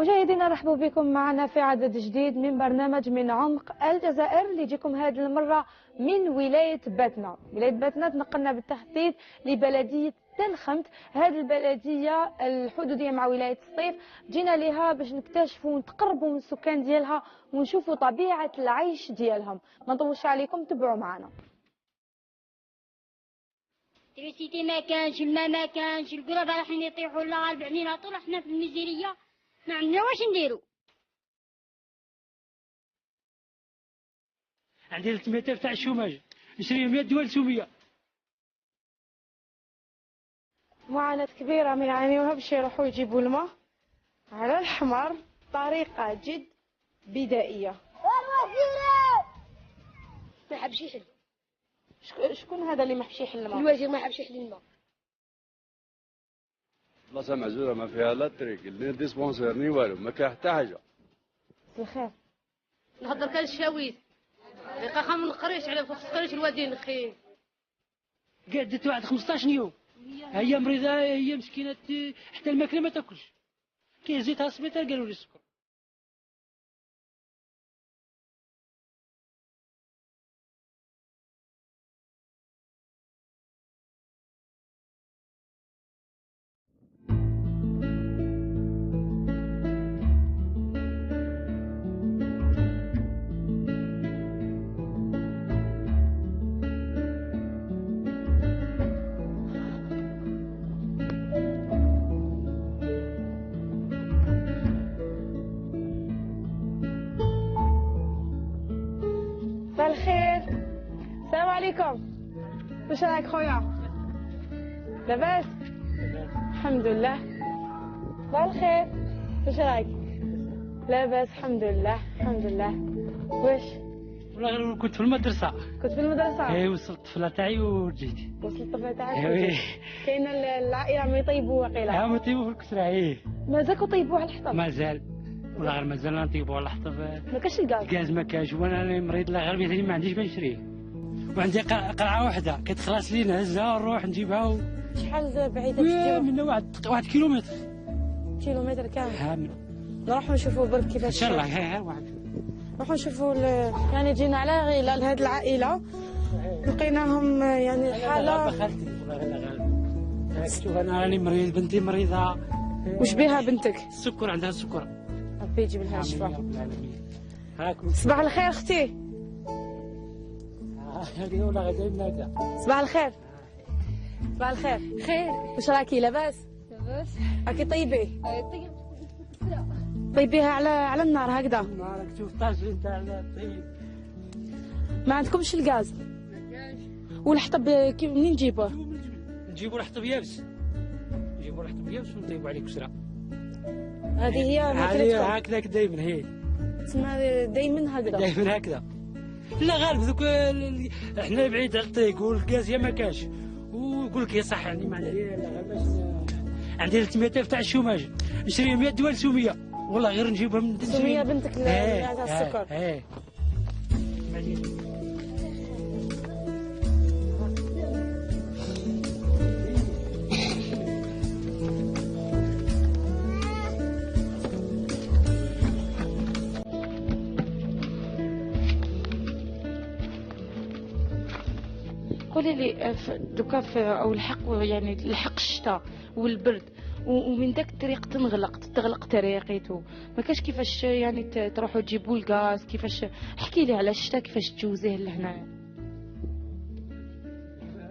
مشاهدينا رحبوا بكم معنا في عدد جديد من برنامج من عمق الجزائر اللي يجيكم هذه المرة من ولاية باتنة. ولاية باتنة تنقلنا بالتحديد لبلدية تلخمت، هذه البلدية الحدودية مع ولاية سطيف. جينا لها باش نكتشفوا ونتقربوا من السكان ديالها ونشوفوا طبيعة العيش ديالهم. ما نطولش عليكم، تبعوا معنا. électricité ما كانش، الماء ما كانش، القرب رايحين يطيحوا لا غالب علينا طول احنا في الميزيريه، ما عندنا واش نديرو. عندي 300 تاع ال chômage، نشري 100 دول سوميه. معاناة كبيرة ما يعانيوها باش يروحوا يجيبوا الماء على الحمار، طريقة جد بدائية. الوزير ما حبش يحل. شكون هذا اللي ما حبش يحل الماء؟ الوزير ما حبش يحل الماء. بلاصة معزولة ما فيها لا طريق لا dispensaire ni والو، ما فيها حتى حاجة. الخير نهضر كان الشاويت لقى خام القريش على فوق القريش الوادي نخي. قعدت واحد 15 يوم هي مريضة، هي مسكينة حتى الماكلة ما تاكلش. كي زيتها السبيطار قالوا لي السكر. مساء الخير. السلام عليكم. واش راك خويا؟ لاباس؟ الحمد لله. مساء الخير. واش راك؟ لاباس الحمد لله، الحمد لله. واش؟ والله غير كنت في المدرسة. كنت في المدرسة؟ اي وصلت الطفلة تاعي ورجيت. وصلت الطفلة تاعك؟ oui. كاينة العائلة عم يطيبوا وقيلة. عم يطيبوا في الكسرة. اي. مازالكم طيبوه على الحطب؟ مازال. والله غير مازال نطيبوا على الحطب. ما كاش الغاز؟ الغاز ما كاش، وانا مريض لا غير مثلي ما عنديش باش نشريه. وعندي قرعه واحدة كتخلص لي نهزها ونروح نجيبها شحال بعيدة باش تجيبها؟ من واحد كيلومتر. كيلومتر كامل. نروحوا نشوفوا برك كيفاش. ان شاء الله. ها واحد نروحوا نشوفوا يعني جينا على غيله لهاد العائلة لقيناهم يعني الحالة. خالتي والله غير غالب. شوف انا راني مريض، بنتي مريضه. واش بها بنتك؟ السكر، عندها السكر. ربي يجيب لها الشفاء. صباح الخير اختي. صباح الخير. صباح الخير. خير. واش راكي؟ لاباس؟ لاباس. راكي طيبي؟ طيب. طيبيها على النار هكذا. راك تشوف طاجين تاع الطيب. ما عندكمش الغاز؟ والحطب كيف منين نجيبوه؟ نجيبو الحطب يابس. نجيبو الحطب يابس ونطيبو عليه كسرة. هذه هي ماكلتكم؟ هكذاك دائما. هي تسمى دائما هكذا. دائما هكذا. لا غالب ذوك احنا بعيد على الطريق والغاز ما كاش، ويقول لك يا صح يعني ما عندي لا غير باش عندي 300 تاع ال chômage، نشري 100 دول سوميه والله غير نجيبها من سوميه بنتك اللي عندها السكر. ايه. قولي لي دوكا او الحق يعني الحق الشتاء والبرد ومن داك الطريق تغلق طريقيتو، ما كاش كيفاش يعني تروحوا تجيبوا الغاز؟ كيفاش؟ احكي لي على الشتاء كيفاش تجوزيه لهنا.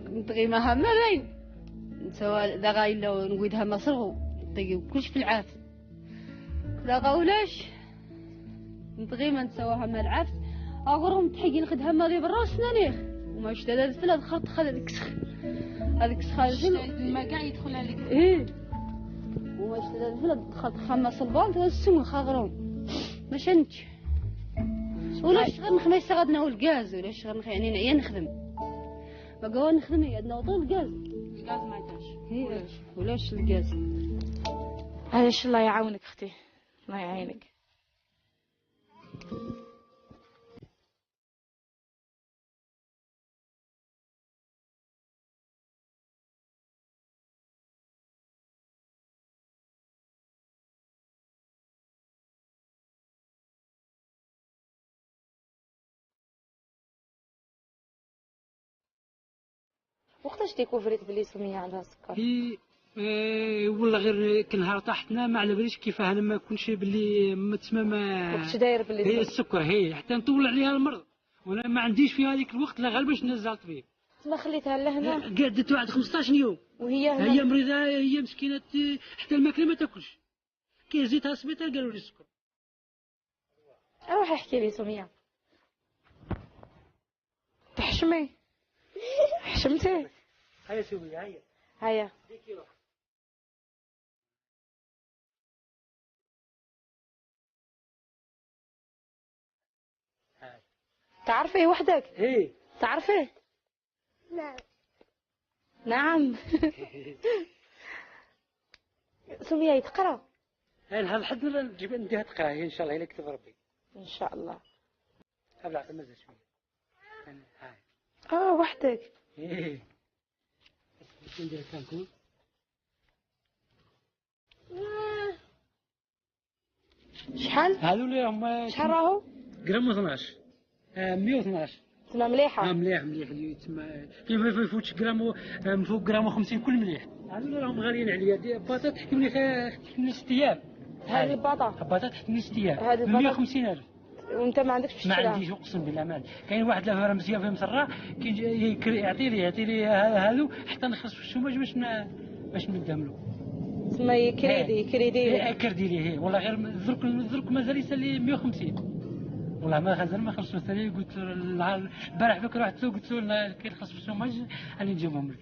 نطغي ما ما باين سواء لا غايلا نقيدها ما صرغو طيب كلش في العاف لا غاولاش نطغي ما نسواها ما العاف اغرهم تحيي نخدها ما دي برا سنانيخ وما شتا هذا الفل هذا خرط خل هذاك السخ هذاك السخ الماء كاع يدخل عليك. ايه وما شتا هذا الفل خرط خمس البال هذا السم خاغرهم ماشي انت ولاش غير نخدم غادنا الغاز ولاش غير يعني نعيا نخدم ما قوا نخدم عندنا طول الغاز. الغاز ما كاش. ولاش الغاز؟ علاش؟ الله يعاونك اختي، الله يعينك. وقتاش découvr يت بلي سميه عندها السكر؟ إيه والله غير كنهار طاحتنا ما على باليش كيفاه، انا ما كنتش باللي تسمى ما كنتش داير باللي هي السكر، هي حتى نطول عليها المرض وانا ما عنديش في هذيك الوقت لا غير باش نزل الطبيب. ما خليتها لهنا؟ قعدت واحد 15 يوم وهي هنا هي مريضه، هي مسكينه حتى الماكلة ما تاكلش. كي هزيتها السبيطار قالوا لي السكر. روحي احكي لي سميه. تحشمي؟ حشمتي؟ هيا سميه هيا هيا. تعرفي وحدك؟ ايه تعرفي؟ نعم. نعم. سمية تقرا؟ هذا الحد نجيب نديها تقرا هي ان شاء الله الا كتب ربي. ان شاء الله. قبل مازال شوية. وحدك. ايه ندير كنكون. شحال؟ هذو اللي هما شحال راهو؟ غرام 12 112. تما مليحة. مليح مليح تما كيف ما يفوتش غرام من فوق غرام 50 كل مليح. هذو اللي راهم غاليين عليا باطا تحكمني 6 ايام. هذه الباطا باطا تحكمني 6 ايام. هذه الباطا 150,000. وانت ما عندكش باش ما عنديش اقسم بالله ما عندي. كاين واحد la pharmacie في مسرة كي يعطي لي هذو حتى نخلص في ال chômage باش ندهم له. تما crédit crédit crédit لي. والله غير درك مازال يسالي 150. والله ما خزر ما خلصوا ثاني. قلت له البارح فك رحت له قلت له كي نخلص في ال chômage راني نجيبهم لك.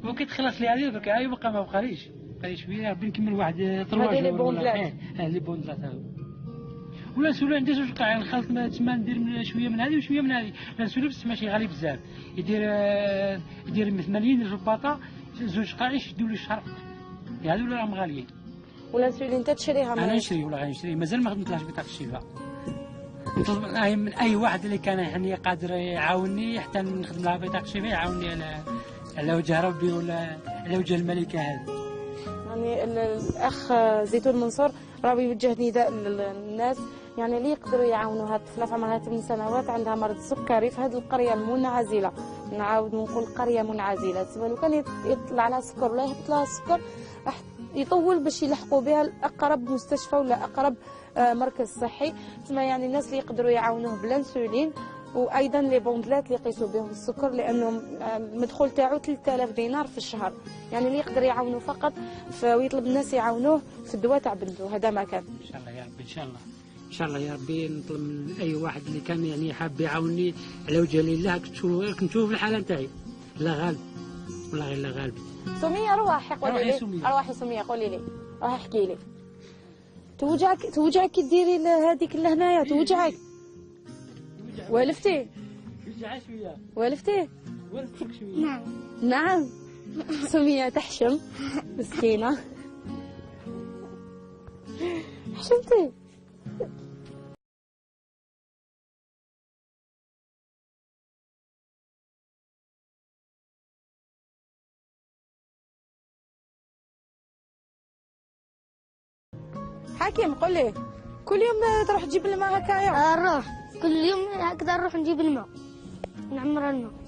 وكي تخلص لي هذه درك هاي بقى ما بقاليش بقى شوية ربي نكمل واحد 3 هذه les bandelettes. les bandelettes هذو. ولا سولو عندي زوج قاع نخلط تما ندير شوية من هذه وشوية من هذه. لا سولو بس ماشي غالي بزاف، يدير 80 الف باطا زوج قاع يشدوا لي الشهر. هذو اللي راهم غاليين. ولا سولي انت تشريها؟ انا نشري ولا غنشري مازال ما خدمتلهاش بطاقة الشفاء. نطلب من اي واحد اللي كان يعني قادر يعاونني حتى نخدم لها بطاقة الشفاء يعاونني على وجه ربي ولا على وجه الملكة هذه. يعني الاخ زيتون منصور راه يوجه نداء للناس يعني اللي يقدروا يعاونوا هذه الطفلة في عمرها 8 سنوات عندها مرض السكري في هذه القرية المنعزله. نعاود نقول قرية منعزله، تسمى لو كان يطلع لها السكر ولا يهبط لها السكر راح يطول باش يلحقوا بها لاقرب مستشفى ولا اقرب مركز صحي. تسمى يعني الناس اللي يقدروا يعاونوه بالانسولين وايضا les bandelettes اللي يقيسوا بهم السكر، لانه المدخول تاعو 3000 دينار في الشهر. يعني اللي يقدر يعاونوه فقط ويطلب الناس يعاونوه في الدواء تاع بنته. هذا ما كان. ان شاء الله يا ربي، ان شاء الله ان شاء الله يا ربي. نطلب من اي واحد اللي كان يعني حاب يعاونني على وجه الله. كنت تشوف الحالة نتاعي لا غالب والله غير لا غالب. سميه روحي قولي لي، روحي سميه قولي لي، روحي احكي لي. توجعك كي ديري هذيك لهنايا توجعك؟ والفتي؟ شوية. والفتي؟ والفتك شوية. نعم. نعم. سميه تحشم مسكينه. حشمتي؟ حكيم قول لي، كل يوم تروح تجيب الماء هكايا؟ نروح كل يوم هكذا، نروح نجيب الماء، نعمر الماء.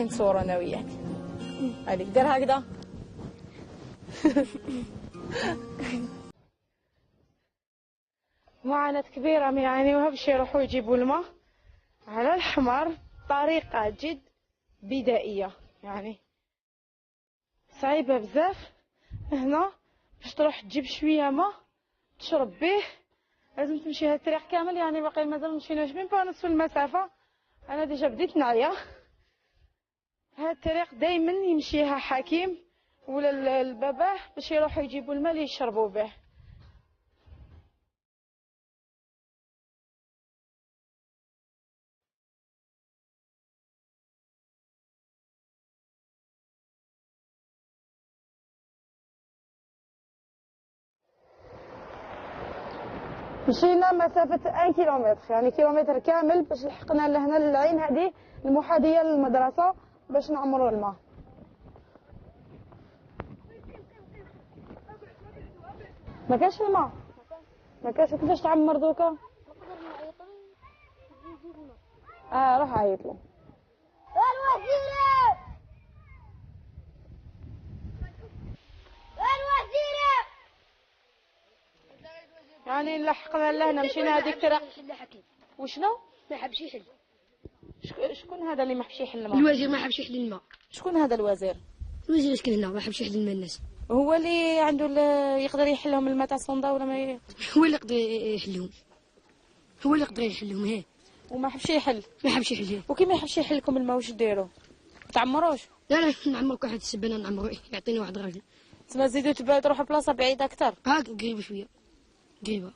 نصور انا وياك. هذيك دير هكذا. معاناة كبيرة ما يعانيوها باش يروحوا يجيبوا الماء على الحمار، طريقة جد بدائية يعني صعيبة بزاف. هنا باش تروح تجيب شوية ماء تشرب به لازم تمشي هاد الطريق كامل، يعني باقي مازال مشيناش même pas نصف المسافة. انا déjà بديت نعيا. هاد الطريق دائما يمشيها حكيم ولا الباباه باش يروحوا يجيبوا الماء اللي يشربوا به. مشينا مسافة 1 كيلومتر، يعني كيلومتر كامل باش لحقنا لهنا للعين هذه المحاذية للمدرسة باش نعمروا الماء. ما كاش الماء، ما كاش. كيفاش تعمر دوكا؟ روح عيط له. الوزير الوزير يعني لحقنا لهنا، مشينا هذيك ترى. وشنو؟ ما حبش يحل. شكون هذا اللي ما حبش يحل الماء؟ الوزير ما حبش يحل الماء. شكون هذا الوزير؟ الوزير سكن هنا ما حبش يحل الماء الناس. هو اللي عنده يقدر يحلهم الماء تاع الصوندا ولا ما هو اللي يقدر يحلهم، هو اللي يقدر يحلهم. هي وما حبش يحل. ما حبش يحل. وكي ما يحبش يحل لكم الماء واش ديروا؟ تعمروش؟ لا لا، نعمرك واحد السبانه، نعمرو يعطينا واحد الراجل. تما تزيدوا تروحوا بلاصة بعيدة اكثر. هاك قريبه شوية، قريبه.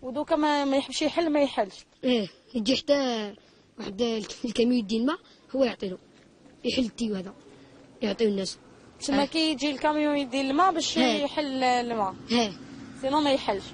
ودوكا ما يحبش يحل، ما يحلش. ايه يجي حتى واحد الكاميو يدي الماء هو يعطي له، يحل ال tuyau هذا يعطيو الناس. تما كي يجي الكاميو يدي الماء باش يحل الماء. sinon ما يحلش.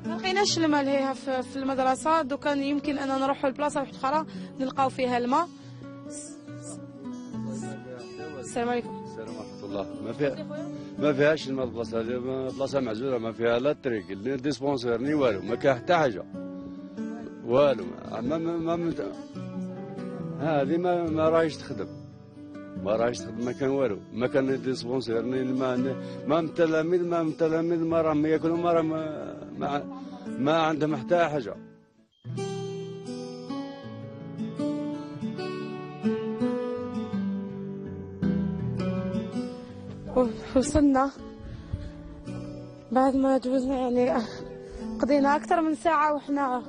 ما لقيناش الماء لهيها في المدرسة، دوكا يمكن أن نروحوا لبلاصة واحدة أخرى نلقاو فيها الماء. السلام عليكم. السلام ورحمة الله. ما فيهاش الماء البلاصة هذه، بلاصة معزولة، ما فيها لا الطريق لا dispensaire ni والو، ما كاين حتى حاجة والو. ما ما ما هذه ما راهيش تخدم، ما راهيش تخدم، ما كان والو، ما كان dispensaire ni الماء، ما التلاميذ، ما التلاميذ ما راهم ياكلوا، ما راهم ما عندهم حتى حاجة. وصلنا بعد ما جوزنا، يعني قضينا أكثر من ساعة وحنا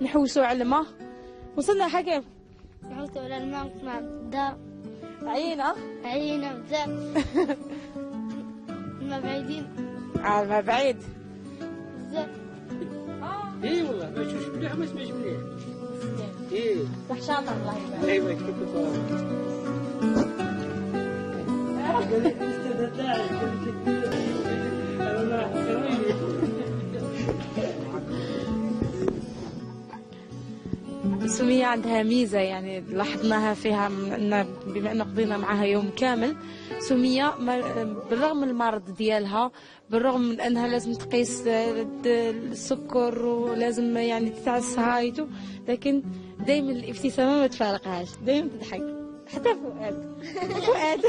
نحوسوا على الماء. وصلنا حكيم، نحوسوا على الماء مع الدار. عينا عينا بزاف. الماء بعيدين. الماء بعيد بزاف. اي والله ما تشوفش مليح وما تسمعش مليح. اي صح، شاطر الله يبارك. ايوا كيف قال لك الاستاذ تاعي، انا راح. سمية عندها ميزة يعني لاحظناها فيها بما أن قضينا معها يوم كامل. سمية بالرغم من المرض ديالها، بالرغم من أنها لازم تقيس السكر ولازم يعني تتعس هايتو، لكن دايما الابتسامة ما تفارقهاش، دايما تضحك. حتى فؤاد فؤاد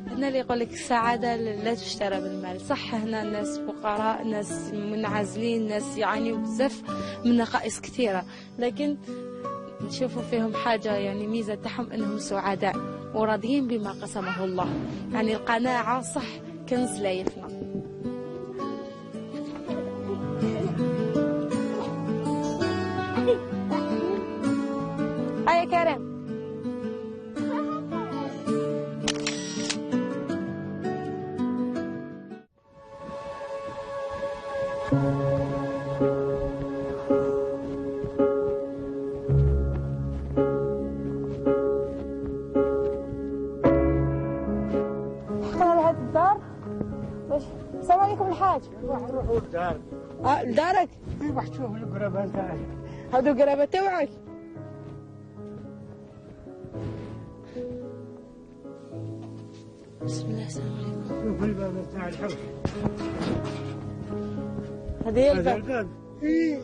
هنا اللي يقول لك السعادة لا تشترى بالمال. صح، هنا ناس فقراء، ناس منعزلين، ناس يعانيوا بزاف من نقائص كثيرة، لكن نشوفوا فيهم حاجة يعني ميزة تاعهم أنهم سعداء وراضيين بما قسمه الله. يعني القناعة صح كنز لا يفنى. هيا كريم. حقنا لهاد الدار باش. السلام عليكم الحاج. نروحوا للدار. لدارك؟ روح تشوف القرابة تاعك. هادو قرابة تاوعك؟ بسم الله. السلام عليكم. شوف الباب تاع الحوش. هذه هي الباب. الباب. ايه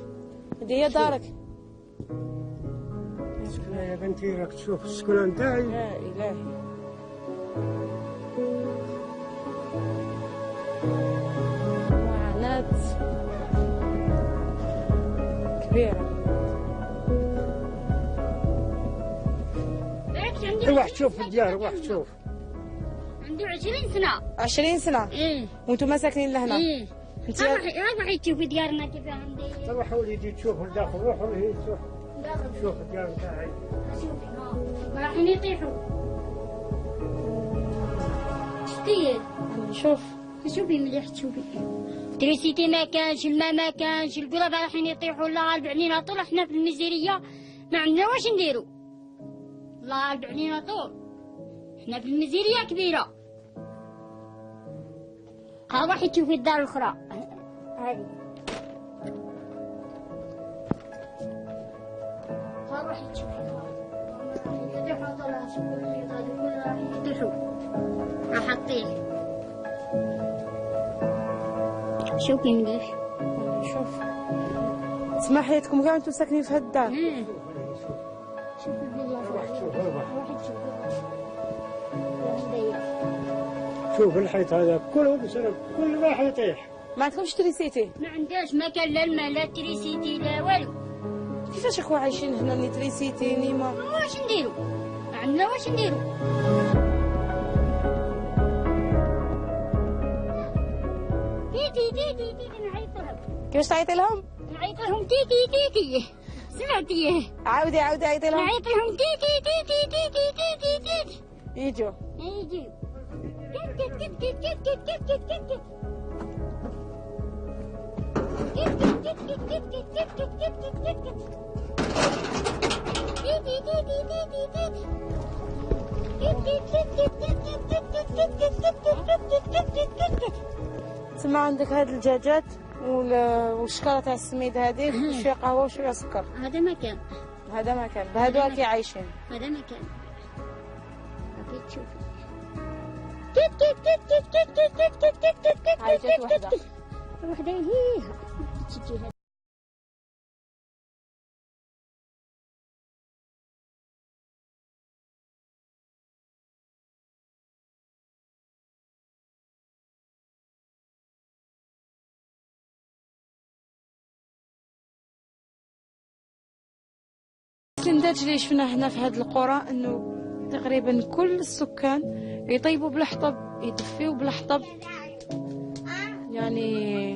هذه هي دارك. السكنة يا بنتي راك تشوف السكنة نتاعي. يا الهي. معاناة كبيرة. روح تشوف الديار، روح تشوف. عنده 20 سنة. 20 سنة؟ ايه. وانتم ساكنين لهنا؟ ايه. انت روحي تشوفي ديارنا كيف عندي. روح وليدي تشوف لداخل، روحوا لهي تشوف. شوف الديار نتاعي. شوفي رايحين يطيحوا. شتي؟ نشوف. شوفي مليح تشوفي. électricité ما كانش، الماء ما كانش، القرب رايحين يطيحوا، الله غالب علينا طول، احنا في الميزيرية ما عندنا واش نديرو. الله غالب علينا طول، احنا في الميزيرية كبيرة. روحي تشوفي الدار الأخرى هذه. روحي تشوفي يطيحوا طول، شوفي الخيط هذا كله راح يطيحوا، راح تطيح. شوفي مليح. شوف تسمع حياتكم كاع انتم ساكنين في هاد الدار. شوفي بالله. روح تشوف، روح. روحي تشوفي. شوف الحيط هذا كله بسبب كل راح يطيح. ما عندكمش électricité؟ ما عندهاش، ما كان لا الماء لا électricité لا والو. كيفاش اخو عايشين هنا ni électricité ni ما؟ واش نديرو؟ ما عندنا واش نديرو. تيتي تيتي تيتي نعيط لهم. كيفاش تعيطي لهم؟ نعيط لهم تيتي تيتي. سمعتي؟ عاودي عاودي عيطي لهم. نعيط لهم تيتي تيتي تيتي تيتي تيتي. يجوا. يجوا. كت كت كت كت كت كت كت كت كت. كت كت كت كت كت كت كت كت كت كت. تيتي تيتي تيتي تيتي. كت كت كت كت كت كت كت كت كت كت كت كت كت كت. تما عندك هاد الدجاجات والشكاره تاع السميد هذيك وشوية قهوة وشوية سكر. هذا ما كان. هذا ما كان، بهادو راكي عايشين. هذا ما كان. راكي تشوفي. كت كت كت كت كت كت كت كت كت كت عايشات وحده. وحده هي تجيها. الاستنتاج اللي شفناه هنا في هذه القرى انه تقريبا كل السكان يطيبوا بالحطب، يطفيوا بالحطب، يعني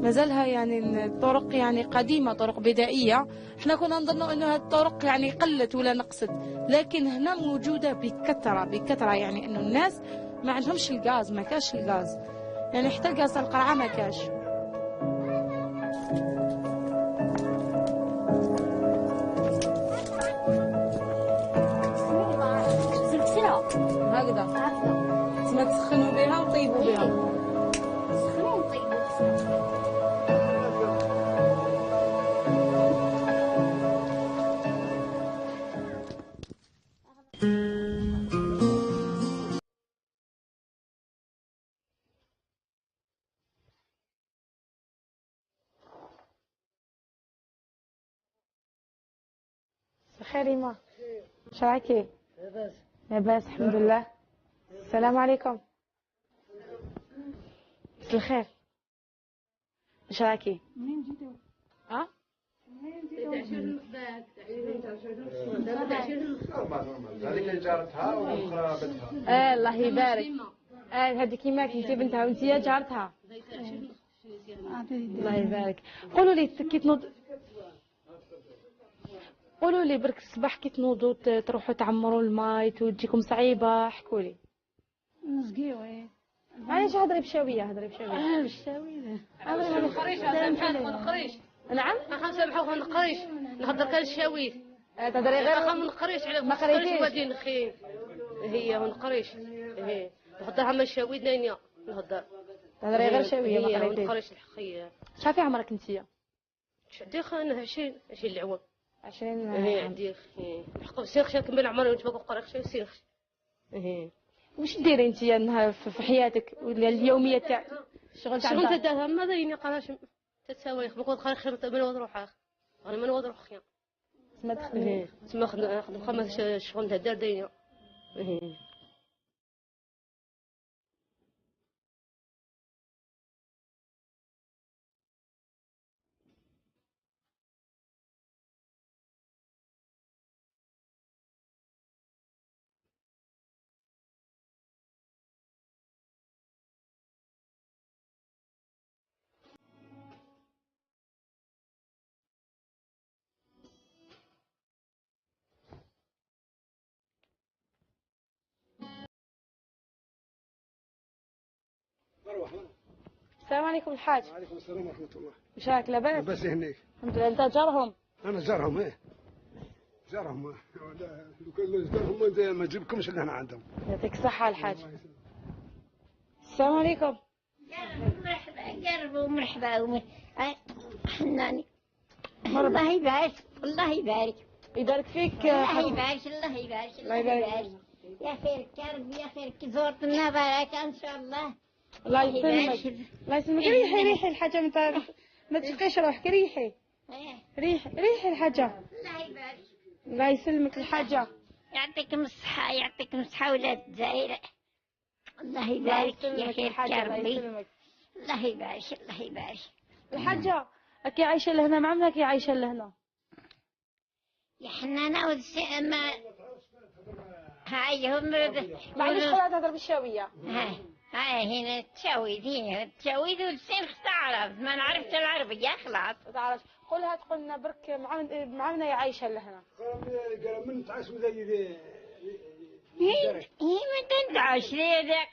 مازالها يعني الطرق يعني قديمة، طرق بدائية. احنا كنا نظنوا انه هذه الطرق يعني قلت ولا نقصت، لكن هنا موجودة بكثرة بكثرة، يعني انه الناس ما عندهمش الغاز، ما كاش الغاز، يعني حتى الغاز تاع القرعة ما كاش. هكذا تما تسخنوا بها وطيبوا بها. تسخنوا وطيبوا بها. بخير يما، واش راكي؟ لاباس. لاباس الحمد لله. السلام عليكم. مساء الخير. واش راكي؟ منين جيتو؟ ها؟ منين جيتو؟ هذيك اللي جارتها والاخرى بنتها. الله يبارك. هذيك كيما كنتي بنتها وانت جارتها. الله يبارك. قولوا لي كي تنوض، قولوا لي برك الصباح كي تنوضوا تروحوا تعمروا الماء وتجيكم صعيبة، احكوا لي. نسقيو. ايه علاش هضري بشاويه؟ هضري بشاويه. بشاويه. هضري نقريش، ما نقريش. نعم نسامحوك ما نقريش، نهضر كان الشاويه. تهضري غير ما نقريش على ما قريتيش. وادي نخي هي ما نقريش. هي نهضرها ما الشاوي نانيا نهضر. تهضري غير شاويه ما ما قريتيش. نقريش الحقيقة. شحال في عمرك انتيا؟ عندي انا 20 العوام. 20 ايه عندي. حق سير خشى كمل عمري وانت باقي قري خشى سير خشى. ايه واش ديري انت النهار في حياتك ولا اليومية تاع الشغل تاع شغل الدار؟ تداها ما دايرين قراش تتساوي بقول خير خير من روحها. انا ما نوض روح خيا. تما تخدمي؟ تما نخدم خمس شغل تاع الدار دايره. السلام عليكم الحاج. وعليكم السلام ورحمة الله. واش راك لاباس؟ لاباس يهنيك. الحمد لله. انت جارهم؟ انا جارهم. ايه جارهم، لو كان ما جارهم ما نجيبكمش لهنا عندهم. يعطيك الصحة الحاج. السلام عليكم. مرحبا قربوا مرحبا حناني. الله يبارك الله يبارك. يبارك فيك. الله يبارك الله يبارك الله يبارك. يا خيرك يا ربي يا خيرك، زورتنا بركة ان شاء الله. الله يسلمك الله يسلمك. ريحي ريحي الحاجة، ما تشقيش روحك، ريحي ريحي ريحي الحاجة. الله يبارك. الله يسلمك الحاجة. يعطيكم الصحة يعطيكم الصحة ولاد الجزائر. الله يبارك يا خيرك يا ربي. الله يبارك الله يبارك. الحاجة راكي عايشة لهنا مع من راكي عايشة لهنا؟ يا حنانة ما هاي هم. معليش خليها تهضر بالشاوية. هاي هنا تشاويد، هنا تشاويد ولسان تعرف ما نعرفش العربية خلاص. ما تعرفش، قولها تقولنا برك معاونا يا عايشة لهنا. قال من تعيش ولا هي ما تنتعش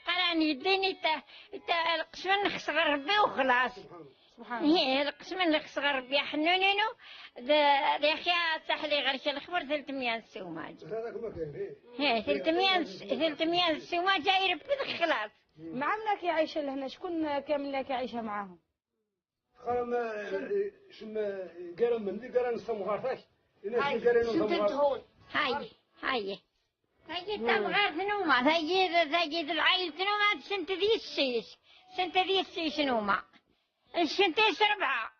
قراني يديني تا القسم نخص ربي وخلاص. سبحان الله. هي القسم نخص ربي حنونينو يا اخي صح لي غير الخبر 300 السوماج. هذاك ما كاين. هي 300 السوماج جاي ربي خلاص. معامنا كي عايشه لهنا شكون كامل كي عايشه معاهم؟ قال شم قال من دي قال نص مغارتك. هاي هاي هاي تمغارت نوما هاي هاي العائلة نوما سنت ذي السيس سنت ذي السيس نوما الشنتيس ربعة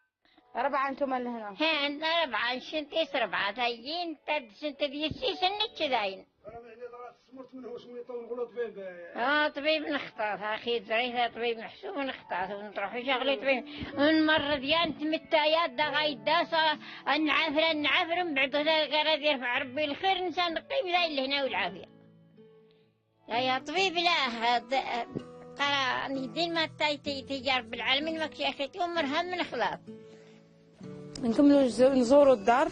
ربعة انتم لهنا. ها ربعة الشنتيس ربعة هايين سنت ذي السيس النتش داين. طبيب نخطاط اخي زريثة طبيب محسوب نخطاط ونروحو شغلي طبيب ونمرض يا نتمتايا دا غايداسا نعافر نعافر من بعد غير يرفع ربي الخير نسان نقيم ذا اللي هنا والعافية. يا طبيب لا قرا ندين ما تاي رب العالمين ماكش يا اخي تمرها من خلاص. نكملوا نزوروا الدار.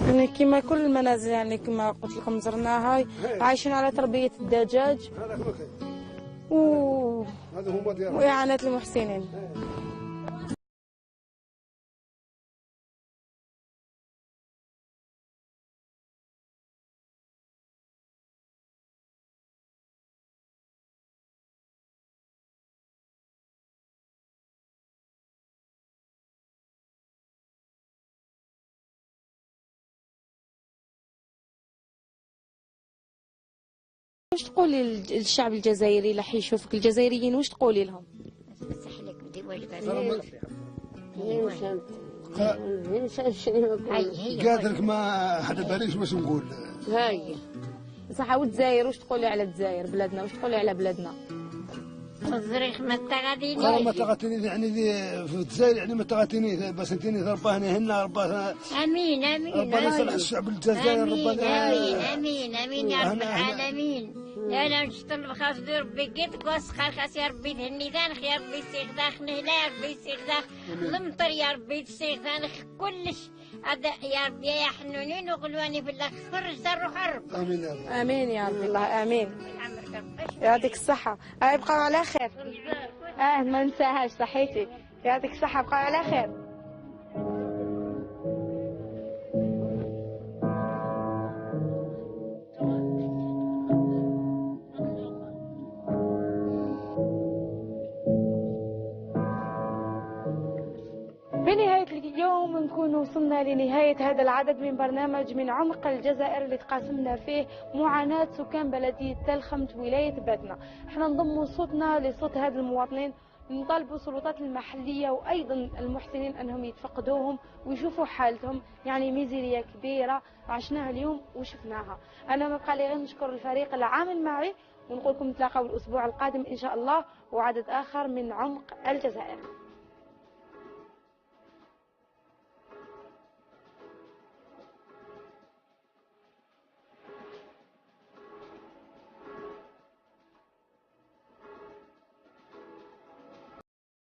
يعني كما كل المنازل يعني كما قلت لكم زرناها عايشين على تربية الدجاج وإعانة المحسنين. واش تقولي للشعب الجزائري اللي حيشوفك الجزائريين واش تقولي لهم؟ نصح لك بدي واجبات. قادرك ما حدا باليش واش نقول. هاي صح. والجزائر واش تقولي على الجزائر بلادنا؟ واش تقولي على بلادنا؟ الزريخ ما تغاديني. ما تغاتيني يعني في الجزائر يعني ما تغاتيني بس انتيني ربنا هنا ربنا. امين امين. ربنا يصلح الشعب الجزائري ربنا. امين امين امين يا رب العالمين. لا لا نشطل خاص ربي قدك وسخر خاص يا ربي تهني ذانخ يا ربي يسيخ داخ نهلا يا ربي يسيخ داخ المطر يا ربي تسيخ ذانخ كلش هذا يا ربي يا حنونين وغلواني بالله خرج روح رب. امين يا رب. امين يا رب الله امين. يعطيك الصحة. ابقوا على خير. ما ننساهاش صحيتي. يعطيك الصحة ابقوا على خير. بنهاية اليوم نكون وصلنا لنهاية هذا العدد من برنامج من عمق الجزائر اللي تقاسمنا فيه معاناة سكان بلدية تلخمت ولاية باتنا. احنا نضم صوتنا لصوت هذا المواطنين، نطالبوا السلطات المحلية وأيضا المحسنين أنهم يتفقدوهم ويشوفوا حالتهم، يعني ميزيرية كبيرة عشناها اليوم وشفناها. أنا ما بقى لي غير نشكر الفريق العامل معي ونقول لكم نتلاقاو الأسبوع القادم إن شاء الله وعدد آخر من عمق الجزائر.